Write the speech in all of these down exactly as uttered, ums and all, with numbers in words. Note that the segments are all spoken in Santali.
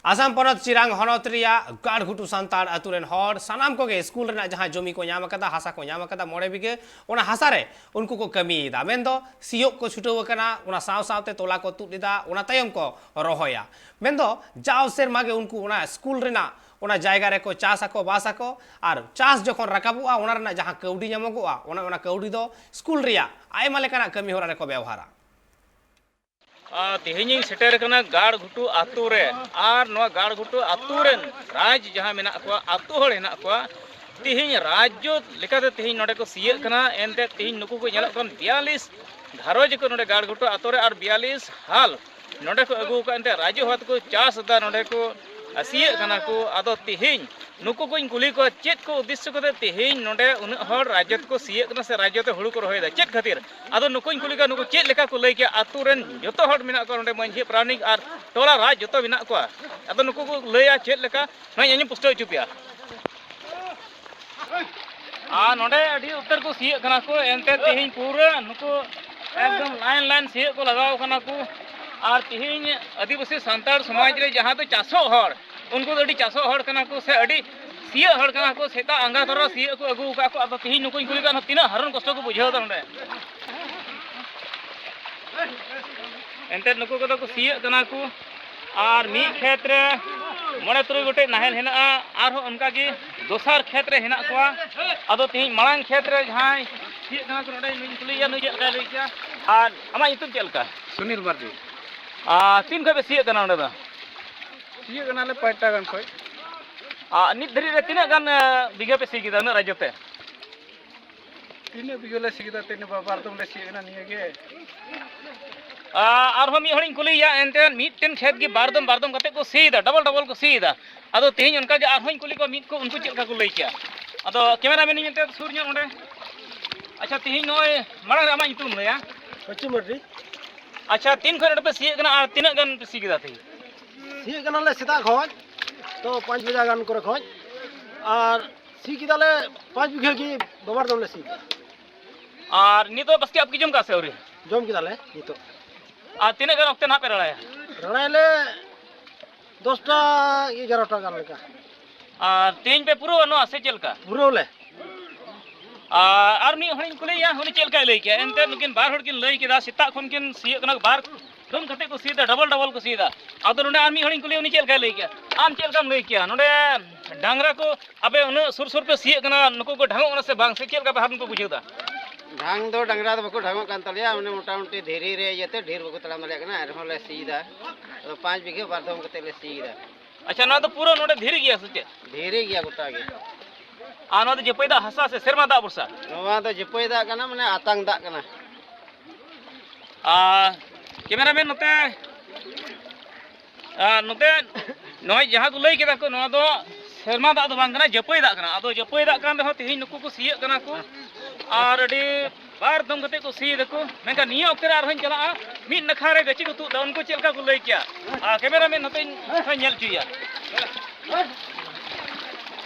ᱟᱥᱟᱢ ᱯᱚᱱᱚᱛ ᱪᱤᱨᱟᱝ ᱦᱚᱱᱚᱛ ᱨᱮᱭᱟᱜ ᱜᱟᱲᱜᱷᱩᱴᱩ ᱥᱟᱱᱛᱟᱲ ᱟᱹᱛᱩ ᱨᱮᱱ ᱦᱚᱲ ᱥᱟᱱᱟᱢ ᱠᱚᱜᱮ ᱥᱠᱩᱞ ᱨᱮᱱᱟᱜ ᱡᱟᱦᱟᱸ ᱡᱚᱢᱤ ᱠᱚ ᱧᱟᱢ ᱟᱠᱟᱫᱟ, ᱦᱟᱥᱟ ᱠᱚ ᱧᱟᱢ ᱟᱠᱟᱫᱟ, ᱢᱚᱬᱮ ᱵᱤᱜᱷᱟᱹ, ᱚᱱᱟ ᱦᱟᱥᱟ ᱨᱮ ᱩᱱᱠᱩ ᱠᱚ ᱠᱟᱹᱢᱤᱭᱮᱫᱟ᱾ ᱢᱮᱱᱫᱚ ᱥᱤᱭᱳᱜ ᱠᱚ ᱪᱷᱩᱴᱟᱹᱣ ᱟᱠᱟᱱᱟ, ᱚᱱᱟ ᱥᱟᱶ ᱥᱟᱶᱛᱮ ᱛᱚᱞᱟ ᱠᱚ ᱛᱩᱫ ᱮᱫᱟ, ᱚᱱᱟ ᱛᱟᱭᱚᱢ ᱠᱚ ᱨᱚᱦᱚᱭᱟ᱾ ᱢᱮᱱᱫᱚ ᱡᱟᱣ ᱥᱮᱨᱢᱟ ᱜᱮ ᱩᱱᱠᱩ ᱚᱱᱟ ᱥᱠᱩᱞ ᱨᱮᱱᱟᱜ ᱚᱱᱟ ᱡᱟᱭᱜᱟ ᱨᱮᱠᱚ ᱪᱟᱥ ᱟᱠᱚ, ᱵᱟᱥ ᱟᱠᱚ, ᱟᱨ ᱪᱟᱥ ᱡᱚᱠᱷᱚᱱ ᱨᱟᱠᱟᱵᱚᱜᱼᱟ, ᱚᱱᱟ ᱨᱮᱱᱟᱜ ᱡᱟᱦᱟᱸ ᱠᱟᱹᱣᱰᱤ ᱧᱟᱢᱚᱜᱚᱜᱼᱟ, ᱚᱱᱟ, ᱚᱱᱟ ᱠᱟᱹᱣᱰᱤ ᱫᱚ ᱥᱠᱩᱞ ᱨᱮᱭᱟᱜ ᱟᱭᱢᱟ ᱞᱮᱠᱟᱱᱟᱜ ᱠᱟᱹᱢᱤ ᱦᱚᱨᱟ ᱨᱮᱠᱚ ᱵᱮᱣᱦᱟᱨᱟ᱾ ᱟᱨ ᱛᱮᱦᱮᱧᱤᱧ ᱥᱮᱴᱮᱨ ᱟᱠᱟᱱᱟ ᱜᱟᱲ ᱜᱷᱩᱴᱩ ᱟᱛᱳ ᱨᱮ᱾ ᱟᱨ ᱱᱚᱣᱟ ᱜᱟᱲ ᱜᱷᱩᱴᱩ ᱟᱛᱳ ᱨᱮᱱ ᱨᱟᱡᱽ ᱡᱟᱦᱟᱸ ᱢᱮᱱᱟᱜ ᱠᱚᱣᱟ, ᱟᱛᱳ ᱦᱚᱲ ᱦᱮᱱᱟᱜ ᱠᱚᱣᱟ, ᱛᱮᱦᱮᱧ ᱨᱟᱡᱽᱡᱚ ᱞᱮᱠᱟᱛᱮ ᱛᱮᱦᱮᱧ ᱱᱚᱰᱮ ᱠᱚ ᱥᱤᱭᱟᱹᱜ ᱠᱟᱱᱟ᱾ ᱮᱱᱛᱮ ᱛᱮᱦᱮᱧ ᱱᱩᱠᱩ ᱠᱚ ᱧᱮᱞᱚᱜ ᱠᱟᱱ ᱵᱤᱭᱟᱞᱤᱥ ᱜᱷᱟᱨᱚᱸᱡᱽ ᱠᱚ ᱱᱚᱰᱮ ᱜᱟᱲ ᱜᱷᱩᱴᱩ ᱟᱛᱳ ᱨᱮ, ᱟᱨ ᱵᱤᱭᱟᱞᱤᱥ ᱦᱟᱞ ᱱᱚᱰᱮ ᱠᱚ ᱟᱹᱜᱩ ᱟᱠᱟᱫ, ᱮᱱᱛᱮ ᱨᱟᱡᱽᱡᱚ ᱦᱚᱲ ᱛᱮᱠᱚ ᱪᱟᱥ ᱮᱫᱟ, ᱱᱚᱰᱮ ᱠᱚ ᱥᱤᱭᱟᱹᱜ ᱠᱟᱱᱟ ᱠᱚ᱾ ᱟᱫᱚ ᱛᱮᱦᱮᱧ ᱱᱩᱠᱩ ᱠᱚᱧ ᱠᱩᱞᱤ ᱠᱚᱣᱟ, ᱪᱮᱫ ᱠᱚ ᱩᱫᱽᱫᱮᱥᱥᱚ ᱠᱟᱛᱮ ᱛᱮᱦᱮᱧ ᱱᱚᱰᱮ ᱩᱱᱟᱹᱜ ᱦᱚᱲ ᱨᱟᱡᱽᱡᱚ ᱛᱮᱠᱚ ᱥᱤᱭᱟᱹᱜ ᱠᱟᱱᱟ ᱥᱮ ᱨᱟᱡᱽᱡᱚ ᱛᱮ ᱦᱩᱲᱩ ᱠᱚ ᱨᱚᱦᱚᱭᱮᱫᱟ, ᱪᱮᱫ ᱠᱷᱟᱹᱛᱤᱨ? ᱟᱫᱚ ᱱᱩᱠᱩᱧ ᱠᱩᱞᱤ ᱠᱚᱣᱟ, ᱱᱩᱠᱩ ᱪᱮᱫ ᱞᱮᱠᱟ ᱠᱚ ᱞᱟᱹᱭ ᱠᱮᱭᱟ? ᱟᱛᱳ ᱨᱮᱱ ᱡᱚᱛᱚ ᱦᱚᱲ ᱢᱮᱱᱟᱜ ᱠᱚᱣᱟ ᱱᱚᱰᱮ, ᱢᱟᱹᱡᱷᱤ, ᱯᱟᱨᱟᱱᱤᱠ ᱟᱨ ᱴᱚᱞᱟ ᱨᱟᱡᱽ ᱡᱚᱛᱚ ᱢᱮᱱᱟᱜ ᱠᱚᱣᱟ᱾ ᱟᱫᱚ ᱱᱩᱠᱩ ᱠᱚ ᱞᱟᱹᱭᱟ ᱪᱮᱫ ᱞᱮᱠᱟ, ᱱᱚᱣᱟᱧ ᱟᱸᱡᱚᱢ ᱯᱩᱥᱴᱟᱹᱣ ᱦᱚᱪᱚ ᱯᱮᱭᱟ᱾ ᱟᱨ ᱱᱚᱰᱮ ᱟᱹᱰᱤ ᱩᱛᱟᱹᱨ ᱠᱚ ᱥᱤᱭᱟᱹᱜ ᱠᱟᱱᱟ ᱠᱚ, ᱮᱱᱛᱮ ᱛᱮᱦᱮᱧ ᱯᱩᱨᱟᱹ ᱱᱩᱠᱩ ᱮᱠᱫᱚᱢ line line ᱥᱤᱭᱟᱹᱜ ᱠᱚ ᱞᱟᱜᱟᱣ ᱠᱟᱱᱟ ᱠᱚ᱾ ᱟᱨ ᱛᱮᱦᱮᱧ ᱟᱹᱫᱤᱵᱟᱹᱥᱤ ᱥᱟᱱᱛᱟᱲ ᱥᱚᱢᱟᱡᱽ ᱨᱮ ᱡᱟᱦᱟᱸ ᱫᱚ ᱪᱟᱥᱚᱜ ᱦᱚᱲ, ᱩᱱᱠᱩ ᱫᱚ ᱟᱹᱰᱤ ᱪᱟᱥᱚᱜ ᱦᱚᱲ ᱠᱟᱱᱟ ᱠᱚ ᱥᱮ ᱟᱹᱰᱤ ᱥᱤᱭᱟᱹᱜ ᱦᱚᱲ ᱠᱟᱱᱟ ᱠᱚ᱾ ᱥᱮᱛᱟᱜ ᱟᱸᱜᱟ ᱛᱚᱨᱟ ᱥᱤᱭᱟᱹᱜ ᱠᱚ ᱟᱹᱜᱩ ᱟᱠᱟᱫ ᱠᱚ᱾ ᱟᱫᱚ ᱛᱮᱦᱮᱧ ᱱᱩᱠᱩᱧ ᱠᱩᱞᱤ ᱠᱚᱣᱟ, ᱛᱤᱱᱟᱹᱜ ᱦᱟᱨᱚᱱ ᱠᱚᱥᱴᱚ ᱠᱚ ᱵᱩᱡᱷᱟᱹᱣ ᱮᱫᱟ ᱱᱚᱰᱮ᱾ ᱮᱱᱛᱮᱫ ᱱᱩᱠᱩ ᱠᱚᱫᱚ ᱠᱚ ᱥᱤᱭᱟᱹᱜ ᱠᱟᱱᱟ ᱠᱚ᱾ ᱟᱨ ᱢᱤᱫ ᱠᱷᱮᱛ ᱨᱮ ᱢᱚᱬᱮ ᱛᱩᱨᱩᱭ ᱜᱚᱴᱮᱡ ᱱᱟᱦᱮᱞ ᱦᱮᱱᱟᱜᱼᱟ, ᱟᱨᱦᱚᱸ ᱚᱱᱠᱟ ᱜᱮ ᱫᱚᱥᱟᱨ ᱠᱷᱮᱛ ᱨᱮ ᱦᱮᱱᱟᱜ ᱠᱚᱣᱟ᱾ ᱟᱫᱚ ᱛᱮᱦᱮᱧ ᱢᱟᱲᱟᱝ ᱠᱷᱮᱛ ᱨᱮ ᱡᱟᱦᱟᱸᱭ ᱥᱤᱭᱟᱹᱜ ᱠᱟᱱᱟ ᱠᱚ, ᱱᱚᱰᱮ ᱱᱩᱭ ᱠᱩᱞᱤᱭᱮᱭᱟ, ᱱᱩᱭ ᱪᱮᱫ ᱞᱮᱠᱟᱭ ᱞᱟᱹᱭ ᱠᱮᱜᱼᱟ᱾ ᱟᱨ ᱟᱢᱟᱜ ᱧᱩᱛᱩᱢ ᱪᱮᱫ ᱞᱮᱠᱟ? ᱥᱩᱱᱤᱞ ᱢᱟᱨᱰᱤ᱾ ᱟᱨ ᱛᱤᱱ ᱠᱷᱚᱱ ᱯᱮ ᱥᱤᱭᱟᱹᱜ ᱠᱟᱱᱟ ᱚᱸᱰᱮ ᱫᱚ? ᱥᱤᱭᱟᱹᱜ ᱠᱟᱱᱟᱞᱮ ᱯᱟᱸᱪᱴᱟ ᱜᱟᱱ ᱠᱷᱚᱱ᱾ ᱟᱨ ᱱᱤᱛ ᱫᱷᱟᱹᱨᱤᱡ ᱨᱮ ᱛᱤᱱᱟᱹᱜ ᱜᱟᱱ, ᱮ, ᱵᱤᱜᱷᱟᱹ ᱯᱮ ᱥᱤ ᱠᱮᱫᱟ ᱩᱱᱟᱹᱜ ᱨᱟᱡᱽᱡᱚ ᱛᱮ? ᱛᱤᱱᱟᱹᱜ ᱵᱤᱜᱷᱟᱹ ᱞᱮ ᱥᱤ ᱠᱮᱫᱟ, ᱛᱤᱱᱟᱹᱜ ᱵᱟᱨ, ᱵᱟᱨ ᱫᱚᱢ ᱞᱮ ᱥᱤᱭᱟᱹᱜ ᱠᱟᱱᱟ ᱱᱤᱭᱟᱹ ᱜᱮ᱾ ᱟ, ᱟᱨᱦᱚᱸ ᱢᱤᱫ ᱦᱚᱲᱤᱧ ᱠᱩᱞᱤᱭᱮᱭᱟ, ᱮᱱᱛᱮ ᱢᱤᱫᱴᱮᱱ ᱠᱷᱮᱛ ᱜᱮ ᱵᱟᱨ ᱫᱚᱢ, ᱵᱟᱨ ᱫᱚᱢ ᱠᱟᱛᱮ ᱠᱚ ᱥᱤᱭᱮᱫᱟ, double double ᱠᱚ ᱥᱤᱭᱮᱫᱟ᱾ ᱟᱫᱚ ᱛᱮᱦᱮᱧ ᱚᱱᱠᱟ ᱜᱮ ᱟᱨᱦᱚᱸᱧ ᱠᱩᱞᱤ ᱠᱚᱣᱟ, ᱢᱤᱫ ᱠᱚ ᱩᱱᱠᱩ ᱪᱮᱫ ᱞᱮᱠᱟ ᱠᱚ ᱞᱟᱹᱭ ᱠᱮᱜᱼᱟ᱾ ᱟᱫᱚ cameraman ᱤᱧ ᱮᱱᱛᱮ ᱥᱩᱨ ᱧᱚᱜ ᱚᱸᱰᱮ᱾ ᱟᱪᱪᱷᱟ, ᱛᱮᱦᱮᱧ ᱱᱚᱜᱼᱚᱭ ᱢᱟᱲᱟᱝ ᱨᱮ ᱟᱢᱟᱜ ᱧᱩᱛᱩᱢ ᱞᱟᱹᱭᱟ? ᱵᱟᱹᱪᱩ ᱢᱟᱨᱰᱤ᱾ ᱟᱪᱪᱷᱟ, ᱛᱤᱱ ᱠᱷᱚᱱ ᱱᱚᱰᱮ ᱯᱮ ᱥᱤᱭᱮᱫ ᱠᱟᱱᱟ ᱟᱨ ᱛᱤᱱᱟᱹᱜ ᱜᱟᱱ ᱯᱮ ᱥᱤ ᱠᱮᱫᱟ ᱛᱮᱦᱮᱧ? ᱥᱤᱭᱮᱫ ᱠᱟᱱᱟᱞᱮ ᱥᱮᱛᱟᱜ ᱠᱷᱚᱱ, ᱛᱚ ᱯᱟᱸᱪ ᱵᱟᱡᱟ ᱜᱟᱱ ᱠᱚᱨᱮ ᱠᱷᱚᱱ, ᱟᱨ ᱥᱤ ᱠᱮᱫᱟᱞᱮ ᱯᱟᱸᱪ ᱵᱤᱜᱷᱟᱹ ᱜᱮ, ᱵᱟᱵᱟᱨ ᱫᱚᱢ ᱞᱮ ᱥᱤ ᱠᱮᱫᱟ᱾ ᱟᱨ ᱱᱤᱛᱚᱜ ᱵᱟᱥᱠᱮ ᱟᱯᱮ ᱡᱚᱢ ᱠᱟᱜᱼᱟ ᱥᱮ ᱟᱹᱣᱨᱤ? ᱡᱚᱢ ᱠᱮᱫᱟᱞᱮ ᱱᱤᱛᱚᱜ᱾ ᱟᱨ ᱛᱤᱱᱟᱹᱜ ᱜᱟᱱ ᱚᱠᱛᱮ ᱱᱟᱦᱟᱜ ᱯᱮ ᱨᱟᱲᱟᱭᱟ? ᱨᱟᱲᱟᱭᱟᱞᱮ ᱫᱚᱥᱴᱟ ᱮᱜᱟᱨᱚᱴᱟ ᱜᱟᱱ ᱞᱮᱠᱟ᱾ ᱟᱨ ᱛᱮᱦᱮᱧ ᱯᱮ ᱯᱩᱨᱟᱹᱣᱟ ᱱᱚᱣᱟ ᱥᱮ ᱪᱮᱫ ᱞᱮᱠᱟ? ᱯᱩᱨᱟᱹᱣ ᱞᱮ᱾ ᱟᱨ ᱟᱨ ᱢᱤᱫ ᱦᱚᱲᱤᱧ ᱠᱩᱞᱤᱭᱮᱭᱟ, ᱩᱱᱤ ᱪᱮᱫ ᱞᱮᱠᱟᱭ ᱞᱟᱹᱭ ᱠᱮᱜᱼᱟ? ᱮᱱᱛᱮ ᱱᱩᱠᱤᱱ ᱵᱟᱨ ᱦᱚᱲ ᱠᱤᱱ ᱞᱟᱹᱭ ᱠᱮᱫᱟ, ᱥᱮᱛᱟᱜ ᱠᱷᱚᱱ ᱠᱤᱱ ᱥᱤᱭᱳᱜ ᱠᱟᱱᱟ, ᱵᱟᱨ ᱫᱚᱢ ᱠᱟᱛᱮ ᱠᱚ ᱥᱤᱭᱮᱫᱟ, ᱰᱚᱵᱚᱞ ᱰᱚᱵᱚᱞ ᱠᱚ ᱥᱤᱭᱮᱫᱟ᱾ ᱟᱫᱚ ᱱᱚᱰᱮ ᱟᱨ ᱢᱤᱫ ᱦᱚᱲᱤᱧ ᱠᱩᱞᱤᱭᱮᱭᱟ, ᱩᱱᱤ ᱪᱮᱫ ᱞᱮᱠᱟᱭ ᱞᱟᱹᱭ ᱠᱮᱜᱼᱟ? ᱟᱢ ᱪᱮᱫ ᱞᱮᱠᱟᱢ ᱞᱟᱹᱭ ᱠᱮᱜᱼᱟ? ᱱᱚᱰᱮ ᱰᱟᱝᱨᱟ ᱠᱚ ᱟᱯᱮ ᱩᱱᱟᱹᱜ ᱥᱩᱨ ᱥᱩᱨ ᱯᱮ ᱥᱤᱭᱮᱫ ᱠᱟᱱᱟ, ᱱᱩᱠᱩ ᱠᱚ ᱰᱷᱟᱝᱚᱜ ᱠᱟᱱᱟ ᱥᱮ ᱵᱟᱝ, ᱥᱮ ᱪᱮᱫ ᱞᱮᱠᱟ ᱵᱷᱟᱵᱽ ᱠᱚ ᱵᱩᱡᱷᱟᱹᱣ ᱮᱫᱟ? ᱰᱷᱟᱝ ᱫᱚ ᱰᱟᱝᱨᱟ ᱫᱚ ᱵᱟᱠᱚ ᱰᱷᱟᱝᱚᱜ ᱠᱟᱱ ᱛᱟᱞᱮᱭᱟ, ᱢᱟᱱᱮ ᱢᱚᱴᱟᱢᱩᱴᱤ ᱫᱷᱤᱨᱤ ᱨᱮ ᱤᱭᱟᱹᱛᱮ ᱰᱷᱮᱨ ᱵᱟᱠᱚ ᱛᱟᱲᱟᱢ ᱫᱟᱲᱮᱭᱟᱜ ᱠᱟᱱᱟ, ᱮᱱᱨᱮᱦᱚᱸ ᱞᱮ ᱥᱤᱭᱮᱫᱟ᱾ ᱟᱫᱚ ᱯᱟᱸᱪ ᱵᱤᱜᱷᱟᱹ ᱵᱟᱨ ᱫᱷᱚᱢ ᱠᱟᱛᱮ ᱞᱮ ᱥᱤᱭᱮᱫᱟ᱾ ᱟᱪᱪᱷᱟ, ᱱᱚᱣᱟ ᱫᱚ ᱯᱩᱨᱟᱹ ᱱᱚᱰᱮ ᱫᱷᱤᱨᱤ ᱜᱮᱭᱟ ᱥᱮ ᱪᱮᱫ? ᱫᱷᱤᱨᱤ ᱜᱮᱭᱟ ᱜᱚᱴᱟ ᱜᱮ᱾ ᱟᱨ ᱱᱚᱣᱟ ᱫᱚ ᱡᱟᱹᱯᱟᱹᱭ ᱫᱟᱜ ᱦᱟᱥᱟ ᱥᱮ ᱥᱮᱨᱢᱟ ᱫᱟᱜ ᱵᱷᱚᱨᱥᱟ? ᱱᱚᱣᱟ ᱫᱚ ᱡᱟᱹᱯᱟᱹᱭ ᱫᱟᱜ ᱠᱟᱱᱟ, ᱢᱟᱱᱮ ᱟᱛᱟᱝ ᱫᱟᱜ ᱠᱟᱱᱟ᱾ ᱟᱨ ᱠᱮᱢᱮᱨᱟᱢᱮᱱ ᱱᱚᱛᱮ, ᱟᱨ ᱱᱚᱛᱮ ᱱᱚᱜᱼᱚᱭ ᱡᱟᱦᱟᱸ ᱠᱚ ᱞᱟᱹᱭ ᱠᱮᱫᱟ ᱠᱚ, ᱱᱚᱣᱟ ᱫᱚ ᱥᱮᱨᱢᱟ ᱫᱟᱜ ᱫᱚ ᱵᱟᱝ ᱠᱟᱱᱟ, ᱡᱟᱹᱯᱟᱹᱭ ᱫᱟᱜ ᱠᱟᱱᱟ᱾ ᱟᱫᱚ ᱡᱟᱹᱯᱟᱹᱭ ᱫᱟᱜ ᱠᱟᱱ ᱨᱮᱦᱚᱸ ᱛᱮᱦᱮᱧ ᱱᱩᱠᱩ ᱠᱚ ᱥᱤᱭᱳᱜ ᱠᱟᱱᱟ ᱠᱚ, ᱟᱨ ᱟᱹᱰᱤ ᱵᱟᱨ ᱫᱚᱢ ᱠᱟᱛᱮ ᱠᱚ ᱥᱤᱭ ᱫᱟᱠᱚ᱾ ᱢᱮᱱᱠᱷᱟᱱ ᱱᱤᱭᱟᱹ ᱚᱠᱛᱮ ᱨᱮ ᱟᱨᱦᱚᱸᱧ ᱪᱟᱞᱟᱜᱼᱟ, ᱢᱤᱫ ᱱᱟᱠᱷᱟ ᱨᱮ ᱜᱟᱹᱪᱷᱤ ᱠᱚ ᱛᱩᱫ ᱫᱟ, ᱩᱱᱠᱩ ᱪᱮᱫ ᱞᱮᱠᱟ ᱠᱚ ᱞᱟᱹᱭ ᱠᱮᱭᱟ? ᱟᱨ ᱠᱮᱢᱮᱨᱟᱢᱮᱱ ᱱᱚᱛᱮᱧ ᱦᱚᱸᱧ ᱧᱮᱞ ᱦᱚᱪᱚᱭᱮᱭᱟ᱾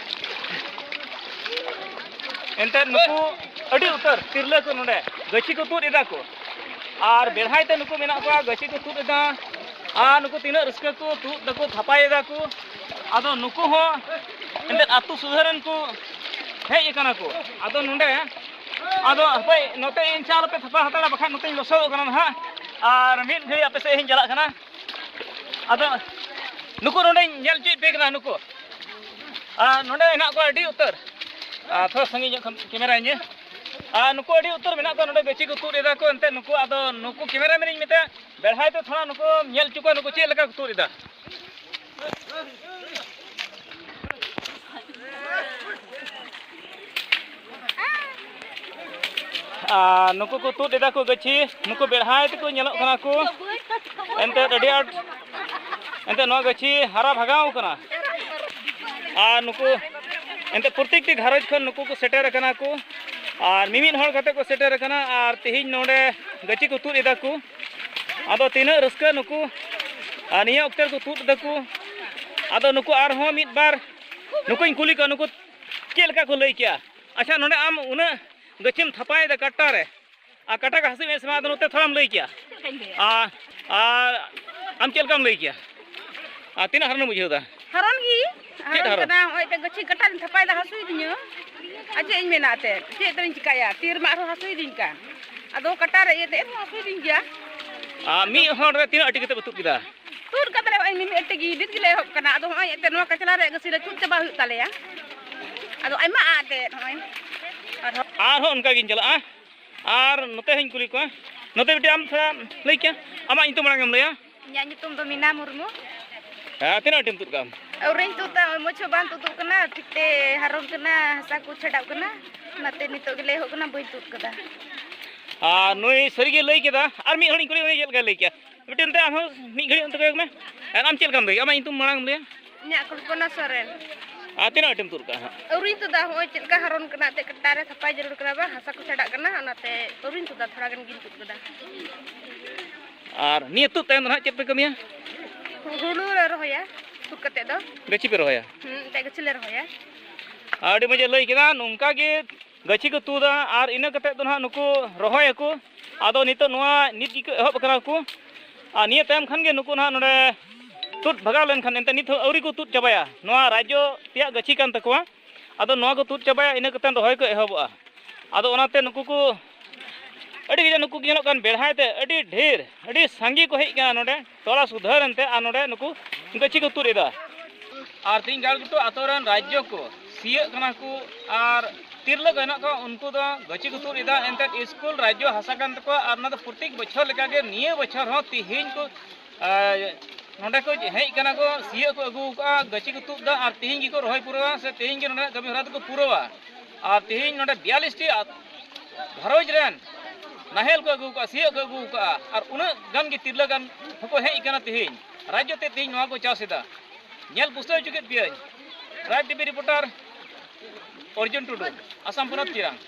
ᱮᱱᱛᱮᱫ ᱱᱩᱠᱩ ᱟᱹᱰᱤ ᱩᱛᱟᱹᱨ ᱛᱤᱨᱞᱟᱹ ᱠᱚ ᱱᱚᱰᱮ ᱜᱟᱹᱪᱷᱤ ᱠᱚ ᱛᱩᱫ ᱮᱫᱟ ᱠᱚ, ᱟᱨ ᱵᱮᱲᱦᱟᱭ ᱛᱮ ᱱᱩᱠᱩ ᱢᱮᱱᱟᱜ ᱠᱚᱣᱟ, ᱜᱟᱹᱪᱷᱤ ᱠᱚ ᱛᱩᱫ ᱮᱫᱟ᱾ ᱟᱨ ᱱᱩᱠᱩ ᱛᱤᱱᱟᱹᱜ ᱨᱟᱹᱥᱠᱟᱹ ᱠᱚ ᱛᱩᱫ ᱫᱟᱠᱚ, ᱛᱷᱟᱯᱟᱭ ᱮᱫᱟ ᱠᱚ᱾ ᱟᱫᱚ ᱱᱩᱠᱩ ᱦᱚᱸ ᱮᱱᱛᱮᱫ ᱟᱹᱛᱩ ᱥᱩᱫᱷᱟᱹᱨ ᱨᱮᱱ ᱠᱚ ᱦᱮᱡ ᱟᱠᱟᱱᱟ ᱠᱚ᱾ ᱟᱫᱚ ᱱᱚᱰᱮ, ᱟᱫᱚ ᱦᱟᱯᱮ ᱱᱚᱛᱮ ᱤᱧ ᱪᱟ ᱟᱞᱚᱯᱮ ᱛᱷᱟᱯᱟ ᱦᱟᱛᱟᱲᱟ, ᱵᱟᱠᱷᱟᱱ ᱱᱚᱛᱮᱧ ᱞᱚᱥᱚᱫᱚᱜ ᱠᱟᱱᱟ ᱱᱟᱦᱟᱜ᱾ ᱟᱨ ᱢᱤᱫ ᱜᱷᱟᱹᱲᱤᱡ ᱟᱯᱮ ᱥᱮᱫ ᱤᱧ ᱪᱟᱞᱟᱜ ᱠᱟᱱᱟ᱾ ᱟᱫᱚ ᱱᱩᱠᱩ ᱱᱚᱰᱮᱧ ᱧᱮᱞ ᱦᱚᱪᱚᱭᱮᱫ ᱯᱮ ᱠᱟᱱᱟ, ᱱᱩᱠᱩ᱾ ᱟᱨ ᱱᱚᱰᱮ ᱦᱮᱱᱟᱜ ᱠᱚᱣᱟ ᱟᱹᱰᱤ ᱩᱛᱟᱹᱨ᱾ ᱟᱨ ᱛᱷᱚᱲᱟ ᱥᱟᱺᱜᱤᱧ ᱧᱚᱜ ᱠᱷᱚᱱ ᱠᱮᱢᱮᱨᱟᱧ ᱤᱭᱟᱹ᱾ ᱟᱨ ᱱᱩᱠᱩ ᱟᱹᱰᱤ ᱩᱛᱟᱹᱨ ᱢᱮᱱᱟᱜ ᱠᱚᱣᱟ ᱱᱚᱰᱮ, ᱜᱟᱹᱪᱷᱤ ᱠᱚ ᱛᱩᱫ ᱮᱫᱟ ᱠᱚ᱾ ᱮᱱᱛᱮᱫ ᱱᱩᱠᱩ, ᱟᱫᱚ ᱱᱩᱠᱩ ᱠᱮᱢᱮᱨᱟᱢᱮᱱ ᱤᱧ ᱢᱮᱛᱟᱭᱟ, ᱵᱮᱲᱦᱟᱭ ᱛᱮ ᱛᱷᱚᱲᱟ ᱱᱩᱠᱩ ᱧᱮᱞ ᱦᱚᱪᱚ ᱠᱚᱣᱟ, ᱱᱩᱠᱩ ᱪᱮᱫ ᱞᱮᱠᱟ ᱠᱚ ᱛᱩᱫ ᱮᱫᱟ᱾ ᱟᱨ ᱱᱩᱠᱩ ᱠᱚ ᱛᱩᱫ ᱮᱫᱟ ᱠᱚ ᱜᱟᱹᱪᱷᱤ, ᱱᱩᱠᱩ ᱵᱮᱲᱦᱟᱭ ᱛᱮᱠᱚ ᱧᱮᱞᱚᱜ ᱠᱟᱱᱟ ᱠᱚ᱾ ᱮᱱᱛᱮᱫ ᱟᱹᱰᱤ ᱟᱸᱴ, ᱮᱱᱛᱮᱫ ᱱᱚᱣᱟ ᱜᱟᱹᱪᱷᱤ ᱦᱟᱨᱟ ᱵᱷᱟᱜᱟᱣ ᱠᱟᱱᱟ᱾ ᱟᱨ ᱱᱩᱠᱩ ᱮᱱᱛᱮᱫ ᱯᱨᱚᱛᱮᱠᱴᱤ ᱜᱷᱟᱨᱚᱸᱡᱽ ᱠᱷᱚᱱ ᱱᱩᱠᱩ ᱠᱚ ᱥᱮᱴᱮᱨ ᱟᱠᱟᱱᱟ ᱠᱚ, ᱟᱨ ᱢᱤᱢᱤᱫ ᱦᱚᱲ ᱠᱟᱛᱮ ᱠᱚ ᱥᱮᱴᱮᱨ ᱟᱠᱟᱱᱟ᱾ ᱟᱨ ᱛᱮᱦᱮᱧ ᱱᱚᱰᱮ ᱜᱟᱹᱪᱷᱤ ᱠᱚ ᱛᱩᱫ ᱮᱫᱟ ᱠᱚ᱾ ᱟᱫᱚ ᱛᱤᱱᱟᱹᱜ ᱨᱟᱹᱥᱠᱟᱹ ᱱᱩᱠᱩ, ᱟᱨ ᱱᱤᱭᱟᱹ ᱚᱠᱛᱮ ᱨᱮᱠᱚ ᱛᱩᱫ ᱮᱫᱟ ᱠᱚ᱾ ᱟᱫᱚ ᱱᱩᱠᱩ ᱟᱨᱦᱚᱸ ᱢᱤᱫ ᱵᱟᱨ ᱱᱩᱠᱩᱧ ᱠᱩᱞᱤ ᱠᱚᱣᱟ, ᱱᱩᱠᱩ ᱪᱮᱫ ᱞᱮᱠᱟ ᱠᱚ ᱞᱟᱹᱭ ᱠᱮᱜᱼᱟ? ᱟᱪᱪᱷᱟ, ᱱᱚᱰᱮ ᱟᱢ ᱩᱱᱟᱹᱜ ᱜᱟᱹᱪᱷᱤᱢ ᱛᱷᱟᱯᱟᱭᱮᱫᱟ ᱠᱟᱴᱟ ᱨᱮ, ᱟᱨ ᱠᱟᱴᱟ ᱠᱚ ᱦᱟᱹᱥᱩᱭᱮᱫ ᱢᱮᱭᱟ ᱥᱮ ᱵᱟᱝ, ᱟᱫᱚ ᱱᱚᱛᱮ ᱛᱷᱚᱲᱟᱢ ᱞᱟᱹᱭ ᱠᱮᱭᱟ᱾ ᱟᱨ, ᱟᱨ ᱟᱢ ᱪᱮᱫ ᱞᱮᱠᱟᱢ ᱞᱟᱹᱭ ᱠᱮᱭᱟ? ᱟᱨ ᱛᱤᱱᱟᱹᱜ ᱦᱟᱨᱚᱱᱮᱢ ᱵᱩᱡᱷᱟᱹᱣ ᱮᱫᱟ? ᱦᱟᱨᱚᱱ ᱜᱮ᱾ ᱪᱮᱫ ᱦᱟᱨᱚᱱ ᱦᱟᱨᱚᱱ? ᱠᱟᱱᱟ, ᱱᱚᱜᱼᱚᱭ ᱛᱮ ᱜᱟᱹᱪᱷᱤ ᱠᱟᱴᱟ ᱨᱤᱧ ᱛᱷᱟᱯᱟᱭᱮᱫᱟ, ᱦᱟᱹᱥᱩᱭᱮᱫᱤᱧᱟ᱾ ᱟᱨ ᱪᱮᱫ ᱤᱧ ᱢᱮᱱᱟ ᱮᱱᱛᱮᱫ, ᱪᱮᱫ ᱛᱮᱧ ᱪᱤᱠᱟᱹᱭᱟ? ᱛᱤ ᱨᱮᱢᱟ ᱟᱨᱦᱚᱸ ᱦᱟᱹᱥᱩᱭᱮᱫᱤᱧ ᱠᱟᱱ᱾ ᱟᱫᱚ ᱠᱟᱴᱟ ᱨᱮ ᱤᱭᱟᱹᱛᱮ ᱮᱱᱦᱚᱸ ᱦᱟᱹᱥᱩᱭᱮᱫᱤᱧ ᱜᱮᱭᱟ᱾ ᱟᱨ ᱢᱤᱫ ᱦᱚᱲ ᱨᱮ ᱛᱤᱱᱟᱹᱜ ᱟᱹᱴᱤ ᱠᱟᱛᱮ ᱯᱮ ᱛᱩᱫ ᱠᱮᱫᱟ? ᱛᱩᱫ ᱠᱟᱛᱮ ᱞᱮ ᱱᱚᱜᱼᱚᱭ ᱢᱤᱢᱤᱫ ᱟᱹᱴᱤ ᱜᱮ ᱱᱤᱛ ᱜᱮᱞᱮ ᱮᱦᱚᱵ ᱠᱟᱱᱟ᱾ ᱟᱫᱚ ᱱᱚᱜᱼᱚᱭ ᱮᱱᱛᱮᱫ ᱱᱚᱣᱟ ᱠᱟᱪᱞᱟ ᱨᱮᱭᱟᱜ ᱜᱟᱹᱪᱷᱤ ᱞᱮ ᱛᱩᱫ ᱪᱟᱵᱟ ᱦᱩᱭᱩᱜ ᱛᱟᱞᱮᱭᱟ᱾ ᱟᱫᱚ ᱟᱭᱢᱟ ᱮᱱᱛᱮᱫ ᱱᱚᱜᱼᱚᱭ ᱟᱨᱦᱚᱸ᱾ ᱟᱨᱦᱚᱸ ᱚᱱᱠᱟ ᱜᱤᱧ ᱪᱟᱞᱟᱜᱼᱟ᱾ ᱟᱨ ᱱᱚᱛᱮ ᱦᱚᱸᱧ ᱠᱩᱞᱤ ᱠᱚᱣᱟ᱾ ᱱᱚᱛᱮ ᱵᱤᱴᱤ, ᱟᱢ ᱛᱷᱚᱲᱟ ᱞᱟᱹᱭ ᱠᱮᱭᱟ, ᱟᱢᱟᱜ ᱧᱩᱛᱩᱢ ᱢᱟᱲᱟᱝ ᱮᱢ ᱞᱟᱹᱭᱟ? ᱤᱧᱟᱹᱜ ᱧᱩᱛᱩᱢ ᱫᱚ ᱢᱤᱱᱟ ᱢᱩᱨᱢᱩ᱾ ᱦᱮᱸ, ᱛᱤᱱᱟᱹᱜ ᱟᱹᱴᱤᱢ ᱛᱩᱫ ᱠᱟᱜᱼᱟ? ᱟᱹᱣᱨᱤᱧ ᱛᱩᱫᱟ, ᱢᱚᱡᱽ ᱦᱚᱸ ᱵᱟᱝ ᱛᱩᱫᱩᱜ ᱠᱟᱱᱟ, ᱴᱷᱤᱠ ᱛᱮ ᱦᱟᱨᱚᱱ ᱠᱟᱱᱟ, ᱦᱟᱥᱟ ᱠᱚ ᱪᱷᱟᱰᱟᱜ ᱠᱟᱱᱟ, ᱚᱱᱟᱛᱮ ᱱᱤᱛᱚᱜ ᱜᱮᱞᱮ ᱮᱦᱚᱵ ᱠᱟᱱᱟ, ᱵᱟᱹᱧ ᱛᱩᱫ ᱠᱟᱫᱟ᱾ ᱟᱨ ᱱᱩᱭ ᱥᱟᱹᱨᱤ ᱜᱮ ᱞᱟᱹᱭ ᱠᱮᱫᱟ, ᱟᱨ ᱢᱤᱫ ᱦᱚᱲᱤᱧ ᱠᱩᱞᱤ, ᱩᱱᱤ ᱪᱮᱫ ᱞᱮᱠᱟᱭ ᱞᱟᱹᱭ ᱠᱮᱜᱼᱟ? ᱢᱤᱫᱴᱮᱱ ᱛᱮ ᱟᱢᱦᱚᱸ ᱢᱤᱫ ᱜᱷᱟᱹᱲᱤᱡ ᱚᱱᱛᱮ ᱠᱚᱭᱚᱜ ᱢᱮ᱾ ᱟᱨ ᱟᱢ ᱪᱮᱫ ᱞᱮᱠᱟᱢ ᱞᱟᱹᱭ ᱠᱮᱜᱼᱟ? ᱟᱢᱟᱜ ᱧᱩᱛᱩᱢ ᱢᱟᱲᱟᱝ ᱮᱢ ᱞᱟᱹᱭᱟ᱾ ᱤᱧᱟᱹᱜ ᱠᱚᱞᱯᱚᱱᱟ ᱥᱚᱨᱮᱱ᱾ ᱟᱨ ᱛᱤᱱᱟᱹᱜ ᱟᱹᱴᱤᱢ ᱛᱩᱫ ᱠᱟᱜᱼᱟ ᱦᱟᱸᱜ? ᱟᱹᱣᱨᱤᱧ ᱛᱩᱫᱟ, ᱦᱚᱸᱜᱼᱚᱭ ᱪᱮᱫ ᱞᱮᱠᱟ ᱦᱟᱨᱚᱱ ᱠᱟᱱᱟ, ᱮᱱᱛᱮᱫ ᱠᱟᱴᱟ ᱨᱮ ᱛᱷᱟᱯᱟᱭ ᱡᱟᱹᱨᱩᱲ ᱠᱟᱱᱟ ᱵᱟᱝ, ᱦᱟᱥᱟ ᱠᱚ ᱪᱷᱟᱰᱟᱜ ᱠᱟᱱᱟ, ᱚᱱᱟᱛᱮ ᱟᱹᱣᱨᱤᱧ ᱛᱩᱫᱟ, ᱛᱷᱚᱲᱟ ᱜᱟᱱ ᱜᱤᱧ ᱛᱩᱫ ᱠᱟᱫᱟ᱾ ᱟᱨ ᱱᱤᱭᱟᱹ ᱛᱩᱫ ᱛᱟᱭᱚᱢ ᱫᱚ ᱦᱟᱸᱜ ᱪᱮᱫ ᱯᱮ ᱠᱟᱹᱢᱤᱭᱟ? ᱦᱩᱲᱩ ᱞᱮ ᱨᱚᱦᱚᱭᱟ, ᱛᱩᱫ ᱠᱟᱛᱮᱫ ᱫᱚ᱾ ᱜᱟᱹᱪᱷᱤ ᱯᱮ ᱨᱚᱦᱚᱭᱟ? ᱦᱩᱸ, ᱮᱱᱛᱮᱫ ᱜᱟᱹᱪᱷᱤ ᱞᱮ ᱨᱚᱦᱚᱭᱟ᱾ ᱟᱹᱰᱤ ᱢᱚᱡᱽ ᱮ ᱞᱟᱹᱭ ᱠᱮᱫᱟ, ᱱᱚᱝᱠᱟ ᱜᱮ ᱜᱟᱹᱪᱷᱤ ᱠᱚ ᱛᱩᱫᱟ ᱟᱨ ᱤᱱᱟᱹ ᱠᱟᱛᱮᱫ ᱫᱚ ᱱᱟᱦᱟᱜ ᱱᱩᱠᱩ ᱨᱚᱦᱚᱭᱟᱠᱚ᱾ ᱟᱫᱚ ᱱᱤᱛᱚᱜ ᱱᱚᱣᱟ ᱱᱤᱛ ᱜᱮᱠᱚ ᱮᱦᱚᱵ ᱟᱠᱟᱱᱟ ᱠᱚ, ᱟᱨ ᱱᱤᱭᱟᱹ ᱛᱟᱭᱚᱢ ᱠᱷᱟᱱ ᱜᱮ ᱱᱩᱠᱩ ᱱᱟᱦᱟᱜ ᱱᱚᱰᱮ ᱛᱩᱫ ᱵᱷᱟᱜᱟᱣ ᱞᱮᱱᱠᱷᱟᱱ, ᱮᱱᱛᱮ ᱱᱤᱛ ᱦᱚᱸ ᱟᱹᱣᱨᱤ ᱠᱚ ᱛᱩᱫ ᱪᱟᱵᱟᱭᱟ, ᱱᱚᱣᱟ ᱨᱟᱡᱽᱡᱚ ᱛᱮᱭᱟᱜ ᱜᱟᱹᱪᱷᱤ ᱠᱟᱱ ᱛᱟᱠᱚᱣᱟ᱾ ᱟᱫᱚ ᱱᱚᱣᱟ ᱠᱚ ᱛᱩᱫ ᱪᱟᱵᱟᱭᱟ, ᱤᱱᱟᱹ ᱠᱟᱛᱮ ᱨᱚᱦᱚᱭ ᱠᱚ ᱮᱦᱚᱵᱚᱜᱼᱟ᱾ ᱟᱫᱚ ᱚᱱᱟᱛᱮ ᱱᱩᱠᱩ ᱠᱚ ᱟᱹᱰᱤ ᱠᱟᱡᱟᱠ ᱱᱩᱠᱩ ᱧᱮᱞᱚᱜ ᱠᱟᱱ ᱵᱮᱲᱦᱟᱭ ᱛᱮ ᱟᱹᱰᱤ ᱰᱷᱮᱨ, ᱟᱹᱰᱤ ᱥᱟᱸᱜᱮ ᱠᱚ ᱦᱮᱡ ᱟᱠᱟᱱᱟ ᱱᱚᱰᱮ ᱛᱚᱞᱟ ᱥᱩᱫᱷᱟᱹᱨ ᱮᱱᱛᱮ, ᱟᱨ ᱱᱚᱰᱮ ᱱᱩᱠᱩ ᱜᱟᱹᱪᱷᱤ ᱠᱚ ᱛᱩᱫ ᱮᱫᱟ᱾ ᱟᱨ ᱛᱮᱦᱮᱧ ᱜᱟᱲᱜᱷᱩᱴᱩ ᱟᱛᱳ ᱨᱮᱱ ᱨᱟᱡᱽᱡᱚ ᱠᱚ ᱥᱤᱭᱟᱹᱜ ᱠᱟᱱᱟ ᱠᱚ, ᱟᱨ ᱛᱤᱨᱞᱟᱹ ᱠᱚ ᱦᱮᱱᱟᱜ ᱠᱚᱣᱟ, ᱩᱱᱠᱩ ᱫᱚ ᱜᱟᱹᱪᱷᱤ ᱠᱚ ᱛᱩᱫ ᱮᱫᱟ᱾ ᱮᱱᱛᱮᱫ ᱥᱠᱩᱞ ᱨᱟᱡᱽᱡᱚ ᱦᱟᱥᱟ ᱠᱟᱱ ᱛᱟᱠᱚᱣᱟ, ᱟᱨ ᱚᱱᱟ ᱫᱚ ᱯᱨᱚᱛᱮᱠ ᱵᱚᱪᱷᱚᱨ ᱞᱮᱠᱟᱜᱮ ᱱᱤᱭᱟᱹ ᱵᱚᱪᱷᱚᱨ ᱦᱚᱸ ᱛᱮᱦᱮᱧ ᱠᱚ, ᱟᱨ ᱱᱚᱰᱮ ᱠᱚ ᱦᱮᱡ ᱠᱟᱱᱟ ᱠᱚ, ᱥᱤᱭᱳᱜ ᱠᱚ ᱟᱹᱜᱩ ᱠᱟᱜᱼᱟ, ᱜᱟᱹᱪᱷᱤ ᱠᱚ ᱛᱩᱫ ᱮᱫᱟ, ᱟᱨ ᱛᱮᱦᱮᱧ ᱜᱮᱠᱚ ᱨᱚᱦᱚᱭ ᱯᱩᱨᱟᱹᱣᱟ, ᱥᱮ ᱛᱮᱦᱮᱧ ᱜᱮ ᱱᱚᱰᱮᱱᱟᱜ ᱠᱟᱹᱢᱤ ᱦᱚᱨᱟ ᱫᱚᱠᱚ ᱯᱩᱨᱟᱹᱣᱟ᱾ ᱟᱨ ᱛᱮᱦᱮᱧ ᱱᱚᱰᱮ ᱵᱤᱭᱟᱞᱤᱥ ᱴᱤ ᱟᱛ-, ᱜᱷᱟᱨᱚᱸᱡᱽ ᱨᱮᱱ ᱱᱟᱦᱮᱞ ᱠᱚ ᱟᱹᱜᱩ ᱠᱟᱜᱼᱟ, ᱥᱤᱭᱳᱜ ᱠᱚ ᱟᱹᱜᱩ ᱠᱟᱜᱼᱟ, ᱟᱨ ᱩᱱᱟᱹᱜ ᱜᱟᱱ ᱜᱮ ᱛᱤᱨᱞᱟᱹ ᱜᱟᱱ ᱦᱚᱸᱠᱚ ᱦᱮᱡ ᱠᱟᱱᱟ ᱛᱮᱦᱮᱧ᱾ ᱨᱟᱡᱽᱡᱚ ᱛᱮ ᱛᱮᱦᱮᱧ ᱱᱚᱣᱟ ᱠᱚ ᱪᱟᱥ ᱮᱫᱟ᱾ ᱧᱮᱞ ᱯᱩᱥᱴᱟᱹᱣ ᱦᱚᱪᱚ ᱠᱮᱫ ᱯᱮᱭᱟᱹᱧ᱾ ᱨᱟᱡᱽ ᱴᱤᱵᱷᱤ ᱨᱤᱯᱳᱨᱴᱟᱨ ᱚᱨᱡᱩᱱ ᱴᱩᱰᱩ, ᱟᱥᱟᱢ ᱯᱚᱱᱚᱛ, ᱪᱤᱨᱟᱝ᱾